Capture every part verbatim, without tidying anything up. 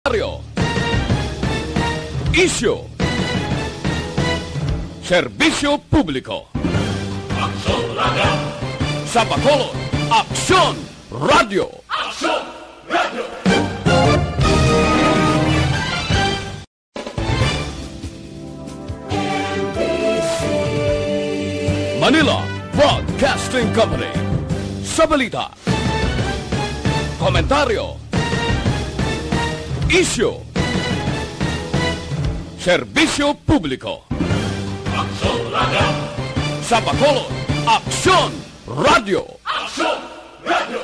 Komentaryo. Isyu. Serbisyo publiko. Aksyon Radio. Sa Bacolod, Aksyon Radio. Aksyon Radio. Manila Broadcasting Company. Sa balita, komentaryo, isyu, serbisyo publiko. Aksyon Radio. Sa Bacolod, Aksyon Radio. Aksyon Radio.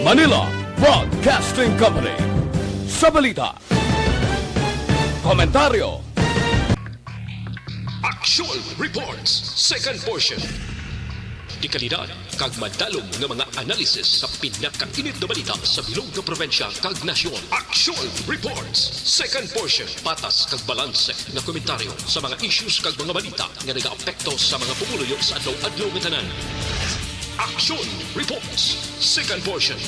Manila Broadcasting Company. Sa balita, komentaryo, Action Reports, second portion. Dekalidad kag madalom nga mga analysis sa pinakainit nga balita sa bilog nga probinsya kag nasyon. Action Reports, second portion. Patas kag balanse nga komentaryo sa mga issues kag mga balita nga nagaapekto sa mga pumuluyo sa adlaw-adlaw nga tanan. Action Reports, second portion.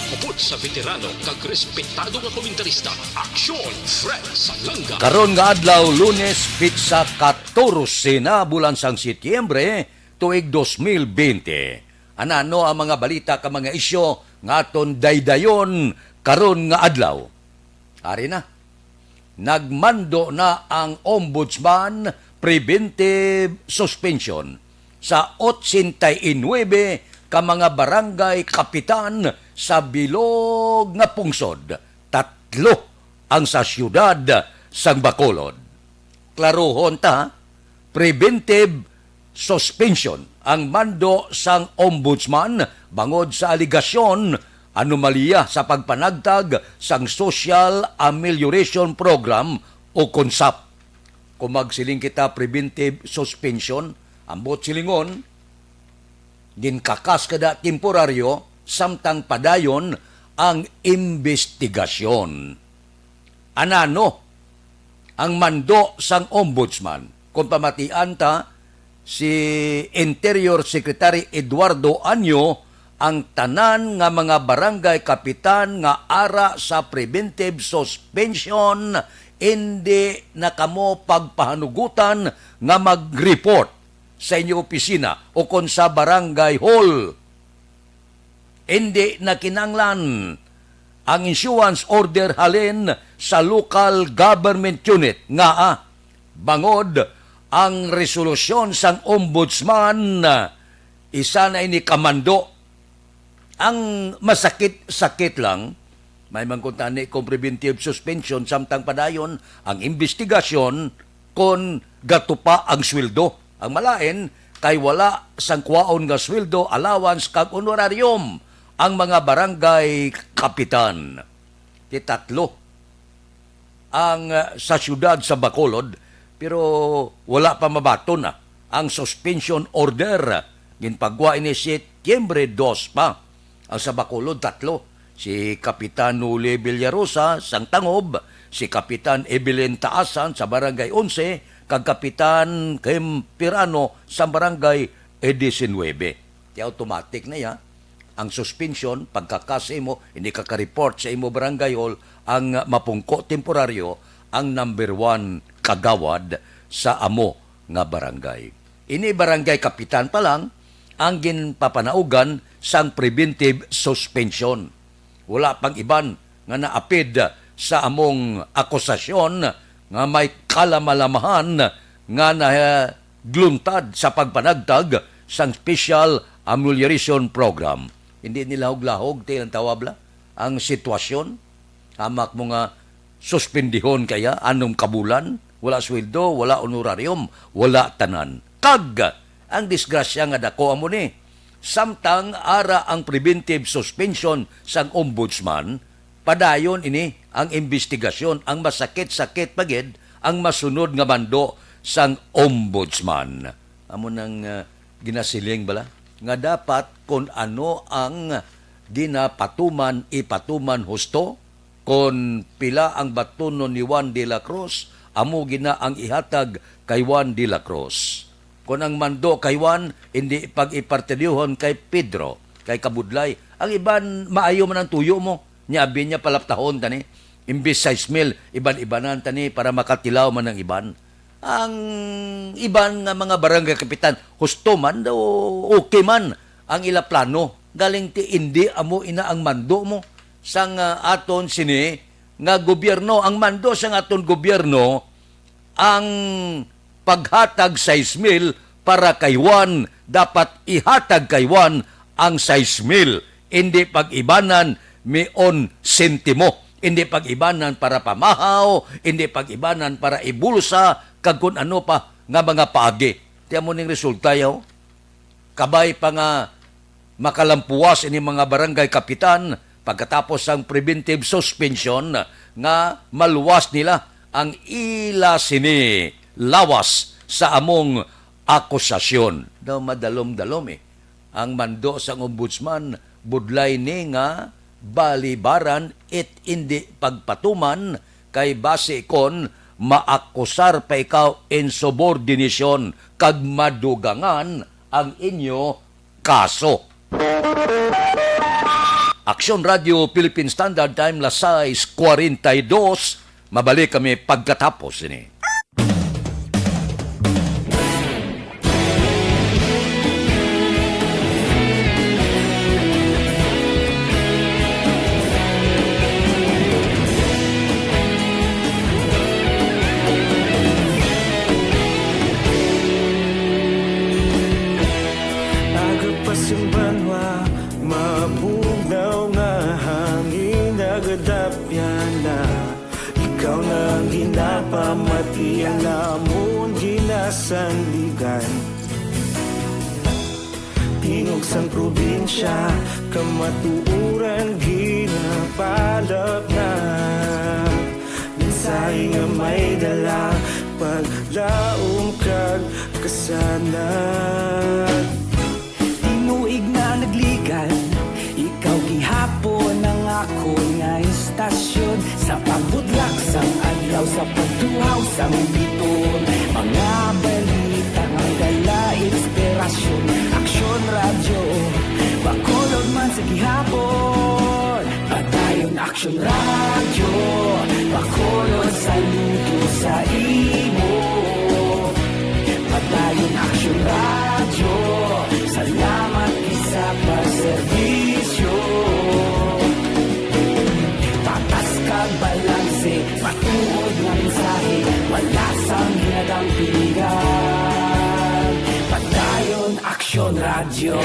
Upod sa veterano kag respetado nga komentarista, Action Fred Salanga. Karon nga adlaw, Lunes, pitsa katorse na, bulan sang Setyembre, tuig dos mil bente. Anano ang mga balita kag mga isyu nga aton daydayon karon nga adlaw? Ari na. Nagmando na ang Ombudsman preventive suspension sa otsenta y nuebe ka mga barangay kapitan sa bilog nga pungsod, tatlo ang sa siyudad sang Bacolod. Klarohon ta, preventive suspension ang mando sang Ombudsman bangod sa alegasyon anomalya sa pagpanagtag sang Social Amelioration Program o kon sap. Kung magsiling kita preventive suspension, ambot silingon, ginkakas kada temporaryo samtang padayon ang imbestigasyon. Anano ang mando sang Ombudsman? Kung pamatian ta, si Interior Secretary Eduardo Anyo, ang tanan nga mga barangay kapitan nga ara sa preventive suspension, indi na kamo pagpahanugutan nga mag-report sa inyo opisina o kon sa barangay hall. Indi na kinahanglan ang issuance order halin sa local government unit nga, ah, bangod ang resolusyon sang Ombudsman, ah, isa na ini ka mando. Ang masakit-sakit lang, may man kuntani kung preventive suspension samtang padayon ang imbestigasyon kon gatupa ang sweldo. Ang malain kay wala sang kwaon nga sweldo, allowance kag honorarium ang mga barangay kapitan. Ti tatlo ang, ah, sa siyudad sa Bacolod, pero wala pa mabaton na ang suspension order. Ginpagwa ini Setyembre dos pa. Ang sa Bacolod, tatlo. Si Kapitan Noli Villarosa sang Tangob, si Kapitan Evelyn Taasan sa Barangay Onse, kag Kapitan Kim Pirano sa Barangay Disinuebe. Kaya automatic na ya. Ang suspension, pagkakas imo, hindi ka ka-report sa imo barangay hall, ang mapungko temporaryo, ang number one kagawad sa amo nga barangay. Ini barangay kapitan pa lang ang ginpapanaugan sang preventive suspension. Wala pang iban nga naapid sa among akusasyon nga may kalamalamahan nga nagluntad sa pagpanagtag sang Special Amelioration Program. Hindi nila huglahog, ti, ang tawag la, ang sitwasyon. Hamak mo nga suspendihon kaya anom ka bulan, wala sweldo, wala honorarium, wala tanan. Kag ang disgrasya nga dako amo ni, samtang ara ang preventive suspension sang ombudsman, padayon ini ang imbestigasyon. Ang masakit-sakit pa gid ang masunod nga mando sang ombudsman. Amo nang, ah, ginasiling bala nga dapat kon ano ang ginapatuman, ipatuman husto, kon pila ang batunon ni Juan de la Cruz, amo gina ang ihatag kay Juan de la Cruz. Kon ang mando kay Juan, indi pag-ipartidyohon kay Pedro, kay Kabudlay. Ang iban, maayo man ang tuyo mo. Nya, abi niya palaptahon tani. Imbis sais mil, iban-ibanan tani para makatilaw man ang iban. Ang iban nga mga barangay kapitan, husto man daw, okay man ang ila plano. Galing ti indi amo ina ang mando mo sang, ah, aton sini nga gobyerno. Ang mando sang aton gobyerno, ang paghatag sais mil para kay Juan, dapat ihatag kay Juan ang sais mil, indi pag-ibanan mion sentimo, indi pag-ibanan para pamahaw, indi pag-ibanan para ibulsa, kag kun ano pa nga mga paagi. Ti amo ning resulta, yaw. Kabay pa nga makalampuwas ini mga barangay kapitan pagkatapos sang preventive suspension nga maluwas nila ang ila sini lawas sa among akusasyon. Daw madalom-dalom, eh. Ang mando sang ombudsman, budlay ni nga balibaran it indi pagpatuman kay basi kon maakusar pa ikaw insubordination kag madugangan ang inyo kaso. Aksyon Radio Philippine Standard Time, las sais cuarenta y dos. Mabalik kami pagkatapos ini. Aga pa sing banwa, mabugnaw nga hangin nagadapyan na. Ikaw na ang ginapamati, ang amon ginasandigan. Tingog sang probinsya, kamatuoran ginapalapnag. Mensahe nga may dala, paglaom kag kasanag. Tinuig na nagligan, ikaw gihapon ang akon nga istasyon. Sa pagbudlak sang adlaw, sa pagtuhaw sang biton, mga balita nga dala inspirasyon. Aksyon Radyo, Bacolod man sa gihapon. Padayon Aksyon Radyo, Bacolod, saludo sa imo. Padayon Aksyon Radyo, salamat gid sa pagserbisyo. Patas kag balanse, matuod nga mensahe, wala sang ginadampigan. Padayon Aksyon Radyo.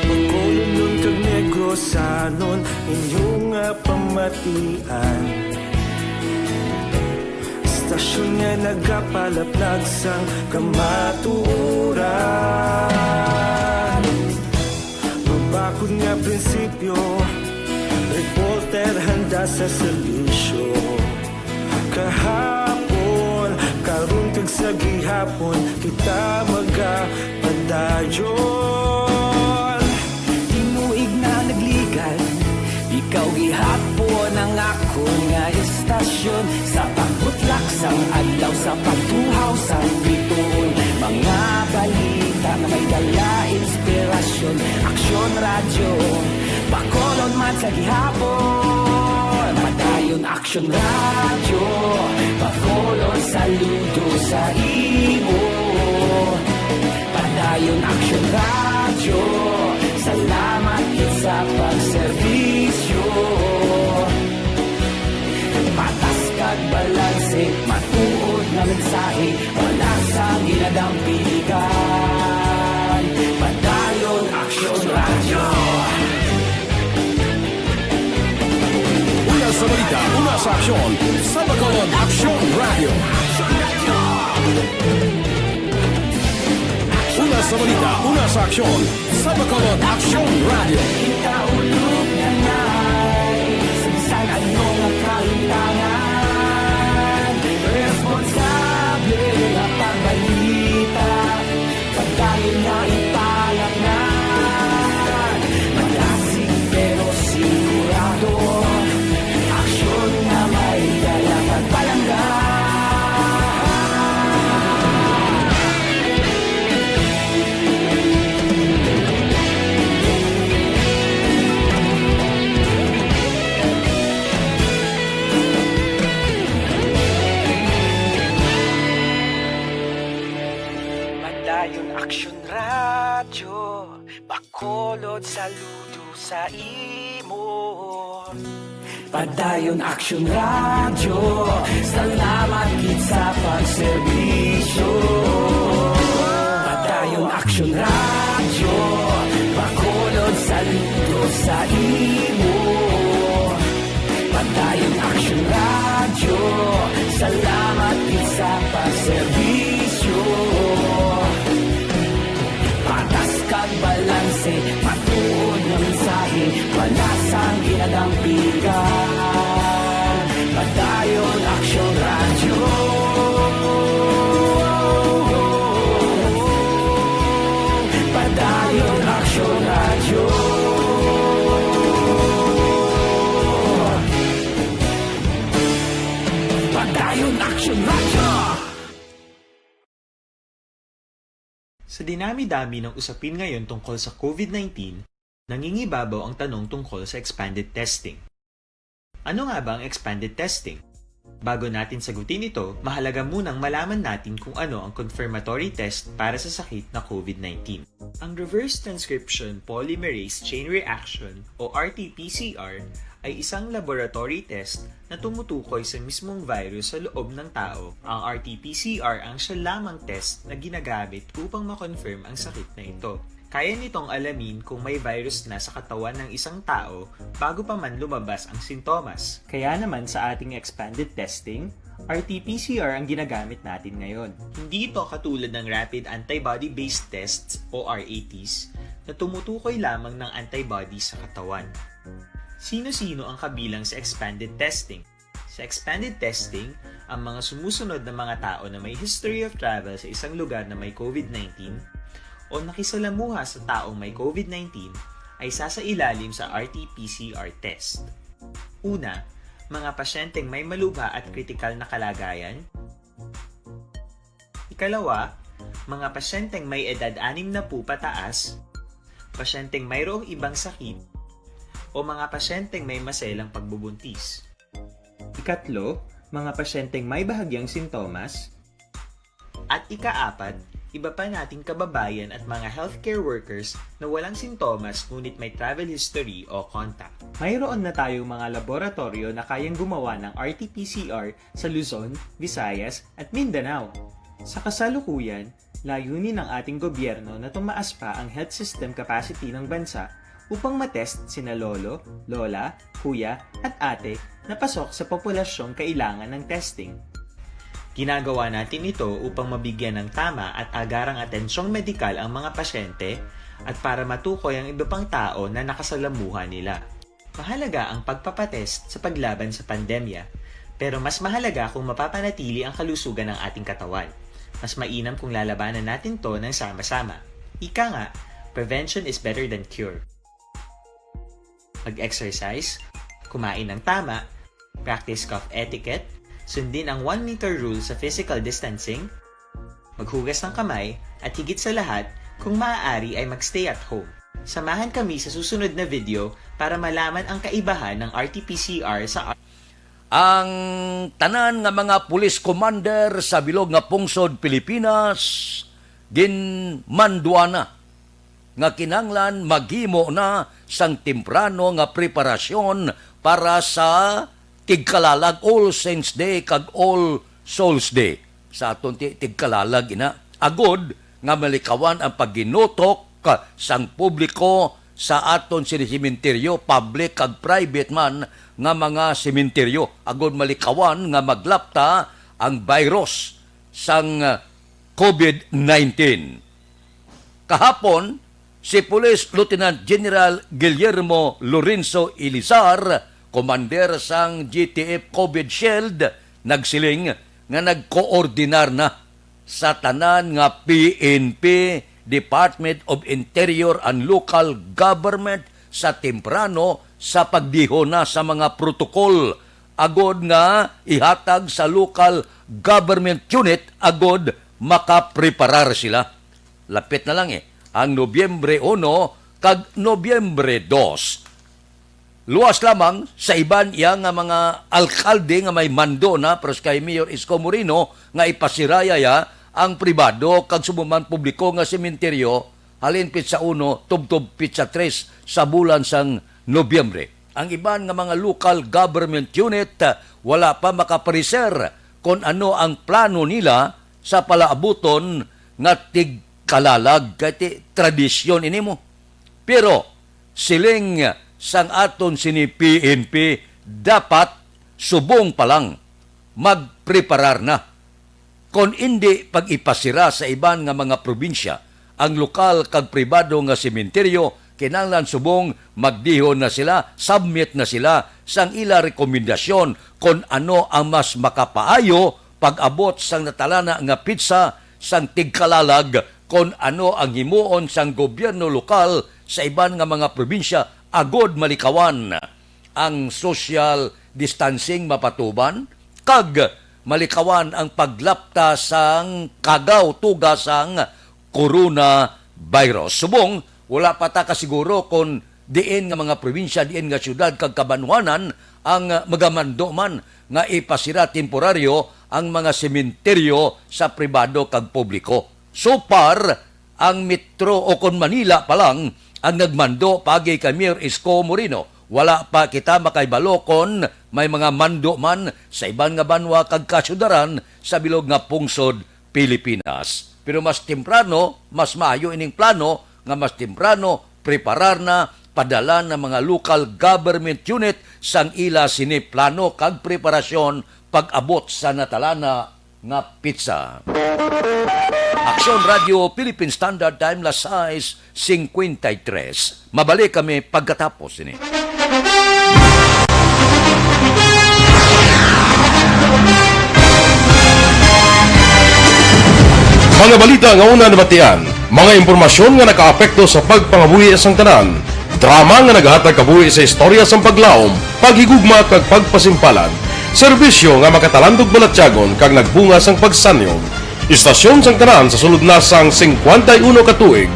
Bacolodnon kag Negrosanon, inyo nga pamatian. Istasyon nga nagapalaplag sang kamatuoran. Mabakod nga prinsipyo, reporter handa sa serbisyo. Kahapon, karon kag sa gihapon, kita magapadayon. Tinuig na nagligan, ikaw gihapon ang akon nga istasyon. Sa pagbutlak sang adlaw, sa pagtuhaw sang bituon, mga balita nga may dala inspirasyon. Aksyon Radyo, Bacolod man sa gihapon. Padayon Aksyon Radyo, Bacolod, saludo sa imo. Padayon Aksyon Radyo, salamat gid sa pagserbisyo. Patas kag balanse, matuod nga mensahe, wala sang ginadampigan. Padayon Aksyon Radyo. Una sa balita, una sa aksyon, sa Bacolod Aksyon Radyo. Una sa balita, una sa aksyon, sa Bacolod Aksyon Radyo. Kita ulog na nais, bisan ano nga kahintangan, responsable nga pagbalita. Padayon na ipalapngan, malasig pero sigurado. Saludo sa imo. Padayon Action Radio, salamat gid sa pagserbisyo. Padayon Action Radio, Bacolod, saludo sa imo. Padayon Action Radio, salamat gid sa pagserbisyo. Patas kag balanse, matuod nga mensahe, palasang ginadampigan. Padayon Action Radio. Padayon Action Radio. Padayon Action Radio. Sa dinami-dami ng usapin ngayon tungkol sa COVID nineteen, nangingibabaw ang tanong tungkol sa expanded testing. Ano nga ba ang expanded testing? Bago natin sagutin ito, mahalaga munang malaman natin kung ano ang confirmatory test para sa sakit na COVID nineteen. Ang reverse transcription polymerase chain reaction o R T P C R ay isang laboratory test na tumutukoy sa mismong virus sa loob ng tao. Ang R T P C R ang siya lamang test na ginagamit upang ma-confirm ang sakit na ito. Kaya nitong alamin kung may virus na sa katawan ng isang tao bago pa man lumabas ang sintomas. Kaya naman sa ating expanded testing, R T P C R ang ginagamit natin ngayon. Hindi ito katulad ng rapid antibody-based tests o R A Ts na tumutukoy lamang ng antibody sa katawan. Sino-sino ang kabilang sa expanded testing? Sa expanded testing, ang mga sumusunod na mga tao na may history of travel sa isang lugar na may COVID nineteen o nakisalamuha sa taong may COVID nineteen ay sasailalim sa R T P C R test. Una, mga pasyenteng may malubha at kritikal na kalagayan. Ikalawa, mga pasyenteng may edad anim na po pataas, pasyenteng mayroong ibang sakit, o mga pasyenteng may maselang pagbubuntis. Ikatlo, mga pasyenteng may bahagyang sintomas. At ikaapat, iba pa nating kababayan at mga healthcare workers na walang sintomas ngunit may travel history o contact. Mayroon na tayong mga laboratoryo na kayang gumawa ng R T P C R sa Luzon, Visayas, at Mindanao. Sa kasalukuyan, layunin ng ating gobyerno na tumaas pa ang health system capacity ng bansa upang matest sina lolo, lola, kuya, at ate na pasok sa populasyong kailangan ng testing. Ginagawa natin ito upang mabigyan ng tama at agarang atensyong medikal ang mga pasyente at para matukoy ang iba pang tao na nakasalamuha nila. Mahalaga ang pagpapatest sa paglaban sa pandemya, pero mas mahalaga kung mapapanatili ang kalusugan ng ating katawan. Mas mainam kung lalabanan natin 'to ng sama-sama. Ika nga, prevention is better than cure. Mag-exercise, kumain ng tama, practice cough etiquette, sundin ang one meter rule sa physical distancing, maghugas ng kamay, at higit sa lahat, kung maaari ay mag-stay at home. Samahan kami sa susunod na video para malaman ang kaibahan ng R T P C R sa Ang tanan nga mga police commander sa bilog nga pungsod Pilipinas ginmanduan na nga kinahanglan maghimo na sang temprano nga preparasyon para sa Tigkalalag, All Saints Day kag All Souls Day. Sa aton ti-, Tigkalalag ina, agod nga malikawan ang pagginutok sang publiko sa aton sini sementeryo, public kag private man nga mga sementeryo, agod malikawan nga maglapta ang virus sang COVID nineteen. Kahapon, si Police Lieutenant General Guillermo Lorenzo Elizar, commander sang G T F COVID Shield, nagsiling nga nagkoordinar na sa tanan nga P N P, Department of Interior and Local Government sa temprano sa pagdihon na sa mga protokol agod nga ihatag sa local government unit agod makapreparar sila. Lapit na lang eh, ang Nobyembre uno kag Nobyembre dos. Luwas lamang sa iban iya nga mga alkalde nga may mando na, pero kay Mayor Isko Moreno nga ipasiraya ya ang pribado kag subong man publiko nga sementeryo halin pitsa uno tubtob pitsa tres sa bulan sang Nobyembre. Ang iban nga mga local government unit, ah, wala pa makapareser kon ano ang plano nila sa palaabuton nga tigkalalag, kay ti-, tradisyon ini mo. Pero siling sang aton sini P N P, dapat subong pa lang magpreparar na. Kon indi pag-ipasira sa iban nga mga probinsya, ang lokal kag pribado nga sementeryo kinahanglan subong magdihon na sila, submit na sila sang ila rekomendasyon kon ano ang mas makapaayo pag-abot sang natalana nga pitsa sang tigkalalag, kon ano ang himuon sang gobyerno lokal sa iban nga mga probinsya agod malikawan ang social distancing mapatuman kag malikawan ang paglapta sang kagaw tuga sang coronavirus. Subong, wala pa ta kasiguro kon diin nga mga probinsya, diin nga siyudad kag kabanwanan ang, ah, magamando man nga ipasira temporaryo ang mga sementeryo sa pribado kag publiko. So far, ang Metro o kon Manila pa lang ang nagmando paagi kay Mayor Isko Moreno. Wala pa kita makahibalo kon may mga mando man sa iban nga banwa kag kasyudaran sa bilog nga pungsod Pilipinas. Pero mas temprano, mas maayo ining plano nga mas temprano preparar na, padala ng mga local government unit sang ila sini plano kag preparasyon pag-abot sa natalana nga pitsa. Aksyon Radio Philippine Standard Time, las sais cincuenta y tres. Mabalik kami pagkatapos ini. Mga balita nga una nabatian, mga impormasyon nga nakaapekto sa pagpangabuhi sang tanan, drama nga nagahatag kabuhi sa istorya sang paglaom, paghigugma kag pagpasimpalan, serbisyo nga makatalandog balatyagon kag nagbunga sang pagsanyog. Istasyon sang tanan sa sulod na sang cincuenta y uno ka tuig.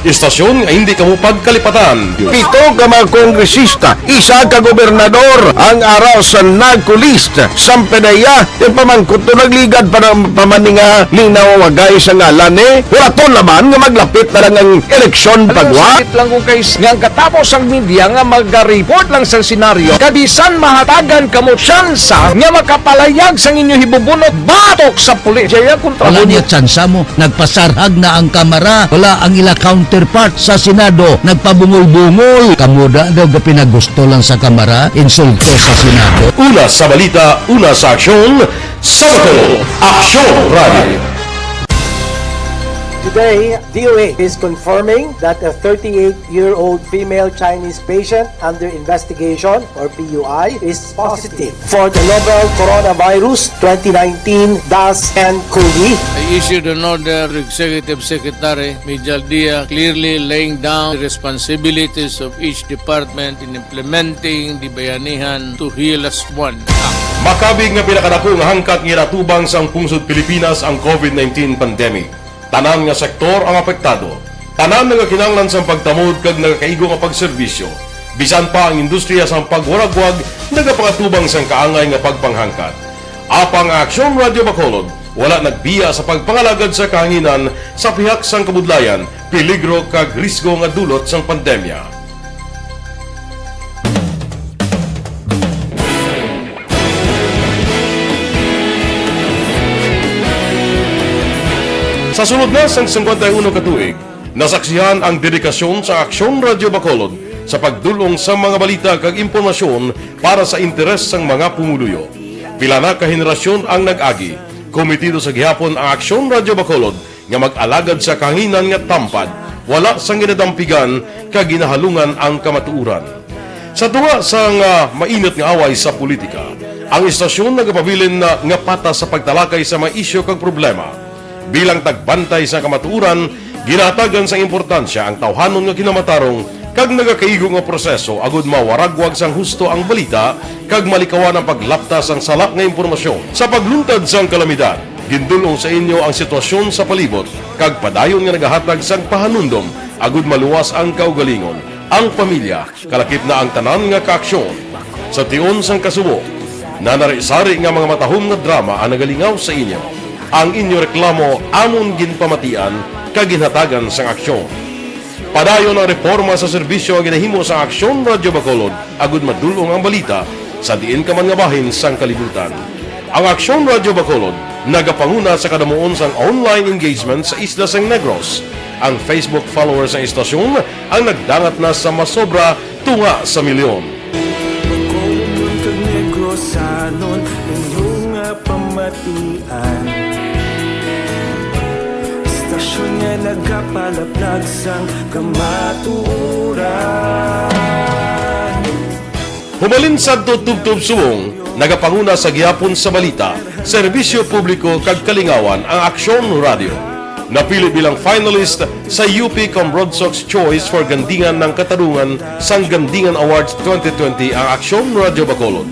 Istasyon nga hindi kamo pagkalipatan. Pito ka mga kongresista, isa ka gobernador ang ara sa NAGCOLEST. Sampanaya, ti pamangkot to nagligad pa ng pamaninga ni nawagay sa ngalan ni. Wala to naman nga maglapit na lang ang eleksyon pagwa. Sakit lang kung kay nga ang katapos ang media nga magareport lang sa senaryo. Kabisan mahatagan kamo tsansa nga makapalayag sang inyo hibubunot batok sa pulis. Jaya kontra Wala mo niya tsansa mo. Nagpasarhag na ang Kamara. Wala ang ila counterpart sa Senado. Nagpabungol-bungol. Kamo da daw gapinagusto lang sa Kamara, insulto sa Senado. Una sa balita, una sa aksyon, sa Bacolod, Aksyon Radio. Today, D O A is confirming that a thirty-eight-year-old female Chinese patient under investigation, or P U I, is positive for the novel coronavirus twenty nineteen dash N cov. I issued an order to Executive Secretary Mijal Dia, clearly laying down the responsibilities of each department in implementing the Bayanihan to Heal as One Act. Makabig nga pinakadako nga hangkat nga ginatubang sang pungsod Pilipinas ang covid nineteen pandemic. Tanan nga sektor ang apektado. Tanan nagakinahanglan sang pagtamod kag nagakaigo nga pagserbisyo. Bisan pa ang industriya sang pagwaragwag nagapangatubang sang kaangay nga pagpanghangkat. Apang ang Aksyon Radio Bacolod wala nagbiya sa pagpangalagad sa kahanginan sa pihak sang kabudlayan, peligro kag risgo nga dulot sang pandemya. Sa sulod na sang cincuenta y uno ka tuig, nasaksihan ang dedikasyon sa Aksyon Radio Bacolod sa pagdul-ong sa mga balita kag impormasyon para sa interes sang mga pumuluyo. Pila na ka henerasyon ang nag-agi. Komitido sa gihapon ang Aksyon Radio Bacolod nga mag-alagad sa kahanginan nga tampad, wala sang ginadampigan kag ginahalungan ang kamatuoran. Sa tunga sang, ah, mainit nga away sa politika, ang istasyon nagapabilin na nga patas sa pagtalakay sa mga isyu kag problema. Bilang tagbantay sa kamatuoran, ginahatagan sang importansya ang tawhanon nga kinamatarong kag nagakaigo nga proseso agud mawaragwag sang husto ang balita kag malikawan ang paglapta sang sala nga impormasyon. Sa pagluntad sang kalamidad, gindul-ong sa inyo ang sitwasyon sa palibot kag padayon nga nagahatag sang pahanumdom agud maluwas ang kaugalingon, ang pamilya, kalakip na ang tanan nga kaaksyon. Sa tion sang kasubo, nanari-sari nga mga matahom nga drama ang nagalingaw sa inyo. Ang inyo reklamo amon ginpamatian kag ginhatagan sang aksyon. Padayon ang reporma sa serbisyo nga ginahimo sa Aksyon Radyo Bacolod, agud madul-ong ang balita sa diin ka man nga bahin sang kalibutan. Ang Aksyon Radyo Bacolod nagapanguna sa kadamuon sang online engagement sa isla sang Negros. Ang Facebook followers sang istasyon ang nagdangat na sa masobra tunga sa milyon. Bacolod kag Negros, sanon inyo nga pamatian. Istasyon nga nagapalaplag sang kamatuoran. Humalin sadto tubtob subong, nagapanguna sa gihapon sa balita, serbisyo publiko kag kalingawan ang Aksyon Radyo. Napili bilang finalist sa U P Cambrodsoc's Choice for Gandingan ng Katarungan sang Gandingan Awards twenty twenty ang Aksyon Radyo Bacolod.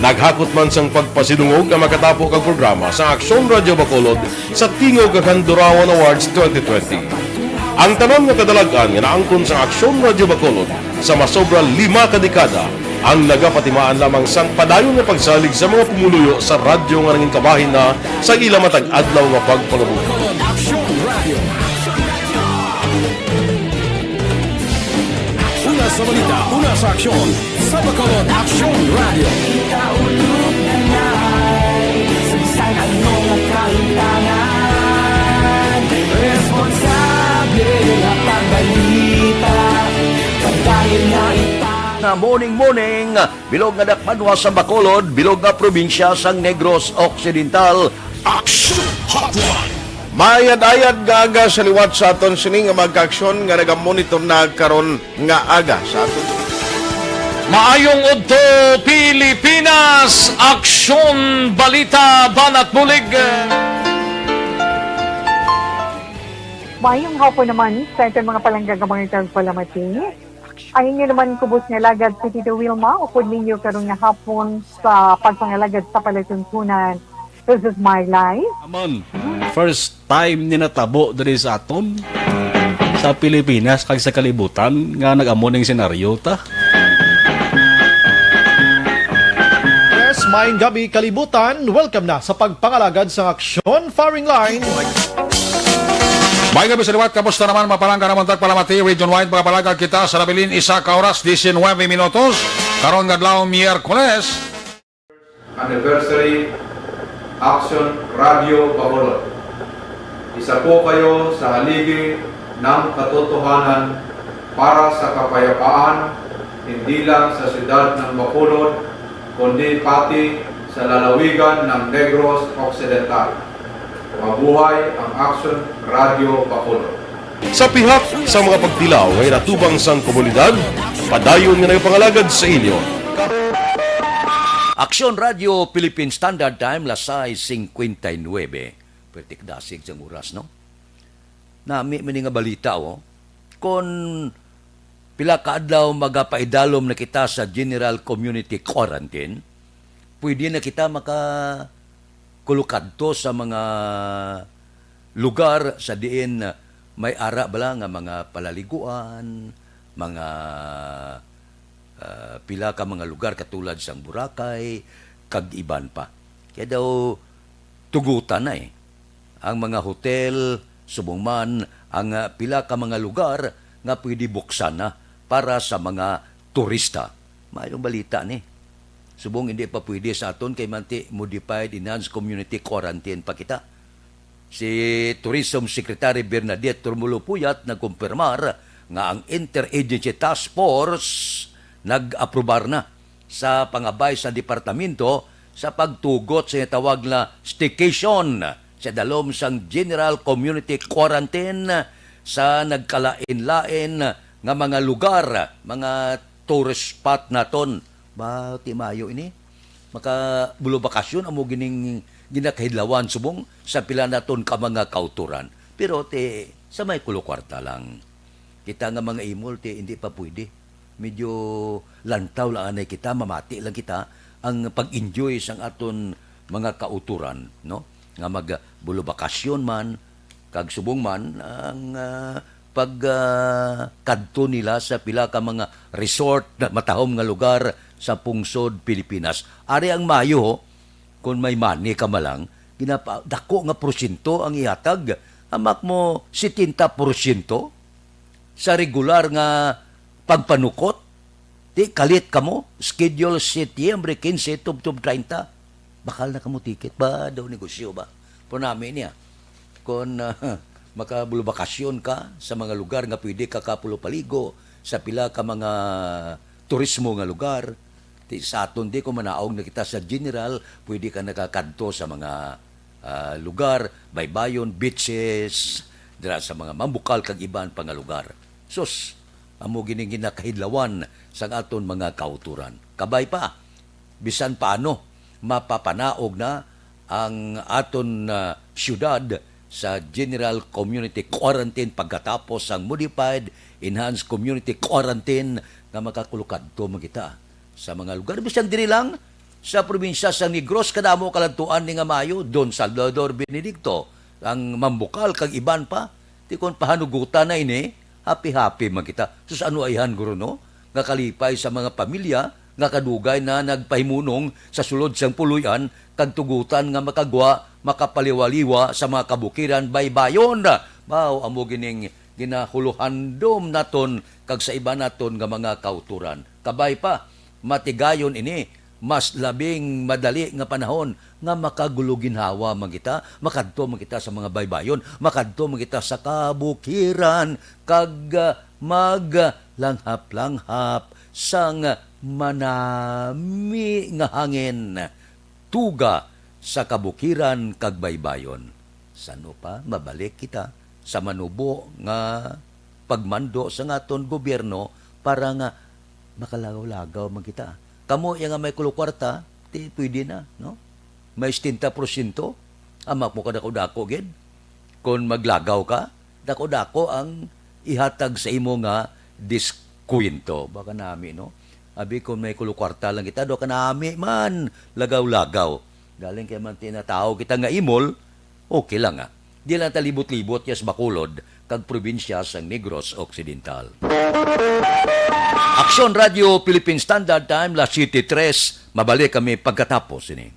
Naghakot man sang pagpasidungog ang makatapo kag programa sa Aksyon Radyo Bacolod sa Tingog kag Handurawan Awards twenty twenty. Ang tanan nga kadalag-an nga naangkon sang Aksyon Radyo Bacolod sa masobra lima ka dekada ang nagapatimaan lamang sang padayon nga pagsalig sa mga pumuluyo sa radyo nga nangin kabahin na sa ila matag adlaw nga pagpangabuhi. Aksyon Radio. Una sa balita, una sa aksyon, sa Bacolod Aksyon Radio. Ikaulog na na'y sa bisan ano nga kahitangan. Responsable nga pagbalita, padayon nga ita- Nga morning, morning, bilog nga dakbanwa sa Bacolod, bilog nga probinsya sang Negros Occidental. Aksyon Hotline. Mayad-ayad nga aga sa liwat sa aton sini nga mga kaaksyon nga nagamonitor na karon nga aga sa aton. Maayong udto, Pilipinas! Aksyon, balita, banat bulig. Maayong hapon naman sa aton mga palangga nga mga tagpalamati. Ang inyo naman kubos nga alagad si Tito Wilma, upod ninyo karon nga hapon sa pagpangalagad sa palatuntunan. This is my life. Amon, first time ni natabo diri sa aton, sa Pilipinas kag sa kalibutan nga nag-amo ning senaryo ta. Yes, maayong gabi, kalibutan. Welcome na sa pagpangalagad sang Aksyon Firing Line. May gabi sa liwat, kamusta naman, mapalangga naman tagpalamati, Region Wide, mga palangga kita sa nabilin, isa ka oras, diecinuebe minutos, karon nga adlaw, Miyerkules. Anniversary Action Radio Bacolod. Isa po kayo sa haligi ng katotohanan para sa kapayapaan, hindi lang sa siyudad ng Bacolod, kundi pati sa lalawigan ng Negros Occidental. Mabuhay ang Action Radio Bacolod. Sa pihak sa mga pagtilaw nga inatubang sang komunidad, padayon nga nagapangalagad sa inyo. Aksyon Radio Philippine Standard Time, las sais cincuenta y nueve. Pertik dasig sang oras, no? Nami man ni nga balita, oh. Kon pila ka adlaw magapaidalom na kita sa general community quarantine, pwede na kita makakulukadto sa mga lugar sa diin may ara bala nga mga palaliguan, mga, ah, pila ka mga lugar katulad sang Boracay, kag iban pa. Kaya daw tugutan na, eh, ang mga hotel, subong man ang, ah, pila ka mga lugar nga pwede buksan na para sa mga turista. Maayong balita ni. Subong hindi pa pwede sa aton kay manti modified enhanced community quarantine pa kita. Si Tourism Secretary Bernadette Romulo Puyat nagkumpirmar nga ang Interagency Task Force nag-aprobar na sa pangabay sa departamento sa pagtugot sa tawag na staycation sa dalom sang General Community Quarantine sa nagkalain-lain nga mga lugar, mga tourist spot naton. Ba, ti mayo ini. Maka bulobakasyon amo gining ginakahidlawan subong sa pila naton ka mga kauturan. Pero ti sa may kulo kwarta lang. Kita nga mga imol ti hindi pa pwede. Medyo lantaw lang anay kita, mamati lang kita ang pag-enjoy sang aton mga kauturan, no? Nga magbulobakasyon man, kag subong man ang, ah, pag, ah, kadto nila sa pila ka mga resort na matahom nga lugar sa pungsod Pilipinas. Ari ang mayo, ho, kung may money ka man lang, ginapa-, dako nga porsyento ang ihatag. Hamak mo, setenta porsyento. sa regular nga pagpanukot. Di kalit kamo, schedule Setyembre quince, tubtob treinta. Bakal na kamo ticket ba? Daw negosyo ba? Pero nami niya. Kung, ah, makabulubakasyon ka sa mga lugar nga pwede ka kapulupaligo, sa pila ka mga turismo nga lugar, di, sa aton di, kung manaog na kita sa general, pwede ka nakakadto sa mga, ah, lugar, baybayon, beaches, dira sa mga Mambukal kag iban pa nga lugar. Sus, amo gining ginakahidlawan sang aton mga kautoran. Kabay pa, bisan paano, mapapanaog na ang aton, ah, siyudad sa general community quarantine pagkatapos sang modified enhanced community quarantine nga makakulukadto man kita sa mga lugar. Bisan diri lang sa probinsya sa Negros, kadamo kaladtuan ni nga maayo, Don Salvador Benedicto, ang Mambukal, kag iban pa. Ti kon pahanugutan na ini, happy-happy man kita. Sus, ano ayhan, guro, no? Nga kalipay sa mga pamilya nga kadugay na nagpahimunong sa sulod sang puloy-an kag tugutan nga makagwa, makapaliwaliwa sa mga kabukiran baybayon. Baw, amo gining ginahuluhandom naton kag sa iban naton nga mga kautoran. Kabay pa, matigayon ini, mas labing madali nga panahon nga makaguloginhawa man kita, makadto man kita sa mga baybayon, makadto man kita sa kabukiran, kag, ah, maglanghap-langhap sang manami nga hangin, tuga sa kabukiran kag baybayon. San-o pa, mabalik kita sa manubo nga pagmando sa aton gobyerno para nga makalagaw-lagaw man kita. Kamo iya nga may kuluwarta, ti pwede na, no? May setenta porsyento, amak mo kadako-dako gid. Kon maglagaw ka, dako-dako ang ihatag sa imo nga diskwento. Baka nami, no? Abi, kon may kuluwarta lang kita, do ka nami man, lagaw-lagaw. Galing kay man tinatawo kita nga imol, okay lang, ah. Di lang ta libot-libot ya sa Bacolod kag probinsya sang Negros Occidental. Aksyon Radio Philippine Standard Time, las siete tres. Mabalik kami pagkatapos ini.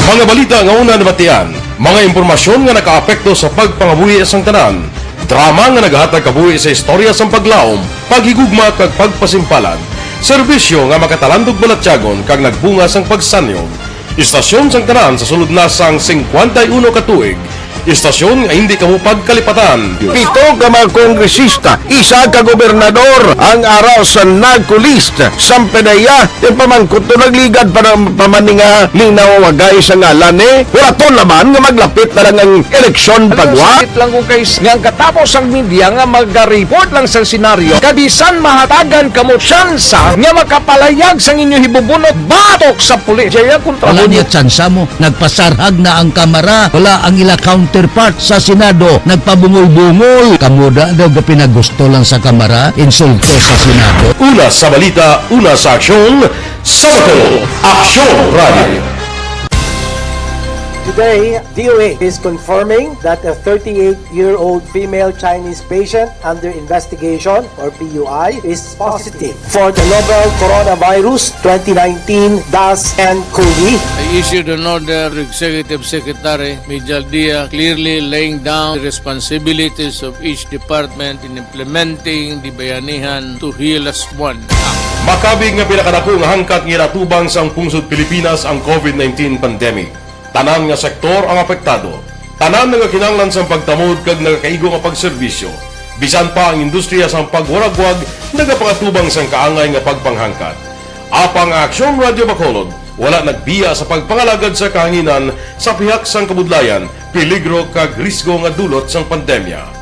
Mga balita nga una nabatian, mga impormasyon nga nakaapekto sa pagpangabuhi sang tanan, drama nga nagahatag kabuhi sa istorya sang paglaom, paghigugma kag pagpasimpalan, serbisyo nga makatalandog balatyagon kag nagbunga sang pagsanyog. Istasyon sang tanan sa sulod na sang singkwenta y uno ka tuig. Istasyon nga hindi kamo pagkalipatan. Pito ka mga kongresista, isa ka gobernador ang ara sa NAGCO list. Sampe na iya, ti pamangkot to nagligad pa na, pa man ni nga linawagay sa ngalan, eh. Wala to naman nga maglapit na lang ang eleksyon. Alam mo, pagwa. Sakit lang kung kay s-, nga ang katapos ang media nga maga-report lang sa senaryo, kabisan mahatagan kamo tsansa nga makapalayag sang inyo hibubunot batok sa pulis. Jaya, kontra. Wala mo niya tsansa mo. Nagpasarhag na ang Kamara. Wala ang ila counterpart sa Senado. Nagpabungol-bungol. Kamo da daw gapinagusto lang sa Kamara, insulto sa Senado. Una sa balita, una sa aksyon, sa Bacolod, Aksyon Radio. Today, D O H is confirming that a thirty-eight-year-old female Chinese patient under investigation, or P U I, is positive for the novel coronavirus twenty nineteen dash N cov. I issued an order to Executive Secretary Mijal Dia, clearly laying down the responsibilities of each department in implementing the Bayanihan to Heal As One Act. Makabig nga pinakadako nga hangkat nga ginatubang sang pungsod Pilipinas ang covid nineteen pandemic. Tanan nga sektor ang apektado. Tanan nagakinahanglan sang pagtamod kag nagakaigo nga pagserbisyo. Bisan pa ang industriya sang pagwaragwag nagapakatubang sang kaangay nga pagpanghangkat. Apang ang Aksyon Radio Bacolod wala nagbiya sa pagpangalagad sa kahanginan sa pihak sang kabudlayan, peligro kag risgo nga dulot sang pandemya.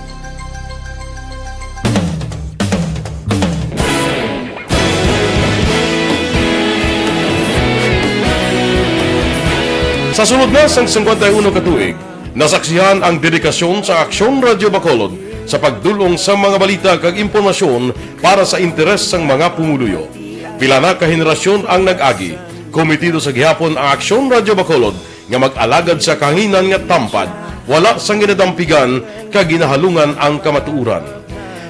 Sa sulod na sang singkwenta y uno ka tuig, nasaksihan ang dedikasyon sa Aksyon Radio Bacolod sa pagdul-ong sa mga balita kag impormasyon para sa interes sang mga pumuluyo. Pila na ka henerasyon ang nag-agi. Komitido sa gihapon ang Aksyon Radio Bacolod nga mag-alagad sa kahanginan nga tampad, wala sang ginadampigan kag ginahalungan ang kamatuoran.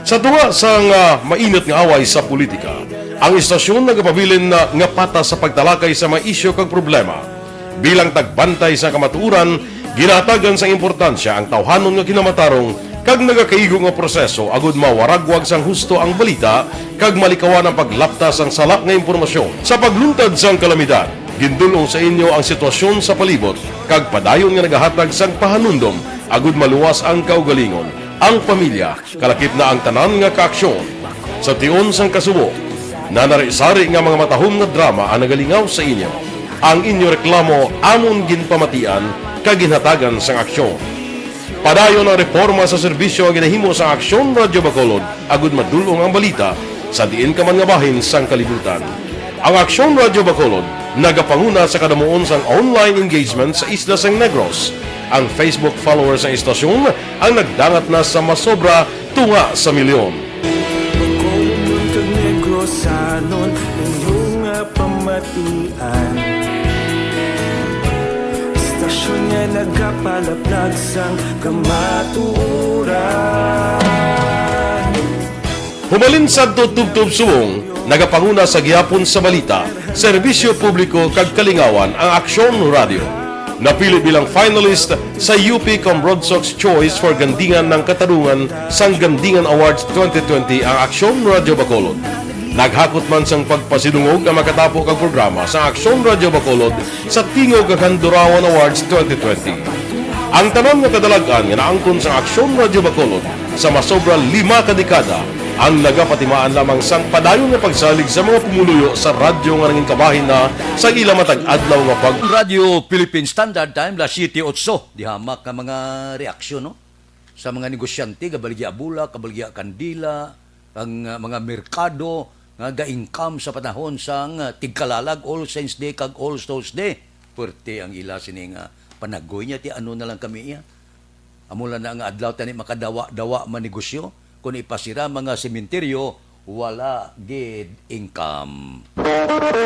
Sa tunga sang, ah, mainit nga away sa politika, ang istasyon nagapabilin na nga patas sa pagtalakay sa mga isyu kag problema. Bilang tagbantay sa kamatuoran, ginahatagan sang importansya ang tawhanon nga kinamatarong kag nagakaigo nga proseso agud mawaragwag sang husto ang balita kag malikawan ang paglapta sang sala nga impormasyon. Sa pagluntad sang kalamidad, gindul-ong sa inyo ang sitwasyon sa palibot kag padayon nga nagahatag sang pahanumdom agud maluwas ang kaugalingon, ang pamilya, kalakip na ang tanan nga kaaksyon. Sa tion sang kasubo, nanari-sari nga mga matahom nga drama ang nagalingaw sa inyo. Ang inyo reklamo amon ginpamatian kag ginhatagan sang aksyon. Padayon ang reporma sa serbisyo nga ginahimo sang Aksyon Radyo Bacolod agud madul-ong ang balita sa diin ka man nga bahin sang kalibutan. Ang Aksyon Radyo Bacolod nagapanguna sa kadamuon sang online engagement sa isla sang Negros. Ang Facebook followers sang istasyon ang nagdangat na sa masobra tunga sa milyon. Bacolod kag Negrosanon, inyo nga pamatian. Istasyon nga nagapalaplag sang kamatuoran. Humalin sadto tubtob subong, nagapanguna sa gihapon sa balita, serbisyo publiko kag kalingawan ang Aksyon Radyo. Napili bilang finalist sa U P Cambronsox Choice for Gandingan ng Katarungan sang Gandingan Awards twenty twenty ang Aksyon Radyo Bacolod. Naghakot man sang pagpasidungog ang makatapo kag programa sa Aksyon Radyo Bacolod sa Tingog kag Handurawan Awards twenty twenty. Ang tanan nga kadalag-an nga naangkon sang Aksyon Radyo Bacolod sa masobra lima ka dekada ang nagapatimaan lamang sang padayon nga pagsalig sa mga pumuluyo sa radyo nga nangin kabahin na sa ila matag adlaw nga pag- Radyo Philippine Standard Time, las siete otso. Di hamak ang mga reaksyon, no? Sa mga negosyante, kabaligya Abula, kabaligya Kandila, ang, uh, mga merkado nga ga-income sa panahon sang, uh, tigkalalag, All Saints Day kag All Souls Day. Puwerte ang ila sining, uh, panagoy niya, ti ano na lang kami iya. Amo lang na nga adlaw tani makadawa-dawa man negosyo, kun ipasira mga sementeryo, wala gid income.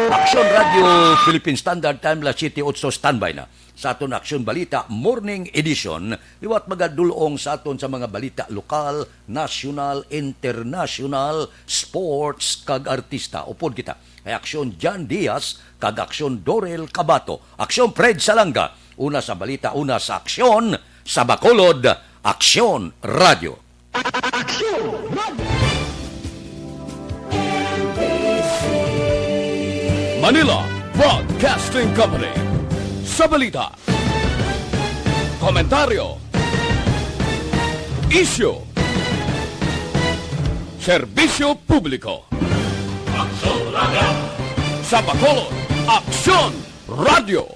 Aksyon Radio Philippine Standard Time, las siete otso, standby na sa aton Aksyon Balita Morning Edition, liwat magadul-ong sa aton sa mga balita lokal, nasyonal, internasyonal, sports, kag artista. Upod kita kay Aksyon Jan Diaz kag Aksyon Dorel Cabato. Aksyon Fred Salanga. Una sa balita, una sa aksyon, sa Bacolod, Aksyon Radio. Aksyon Radio. Manila Broadcasting Company. Sa balita, komentaryo, isyu, serbisyo publiko. Aksyon Radio. Sa Bacolod, Aksyon Radio.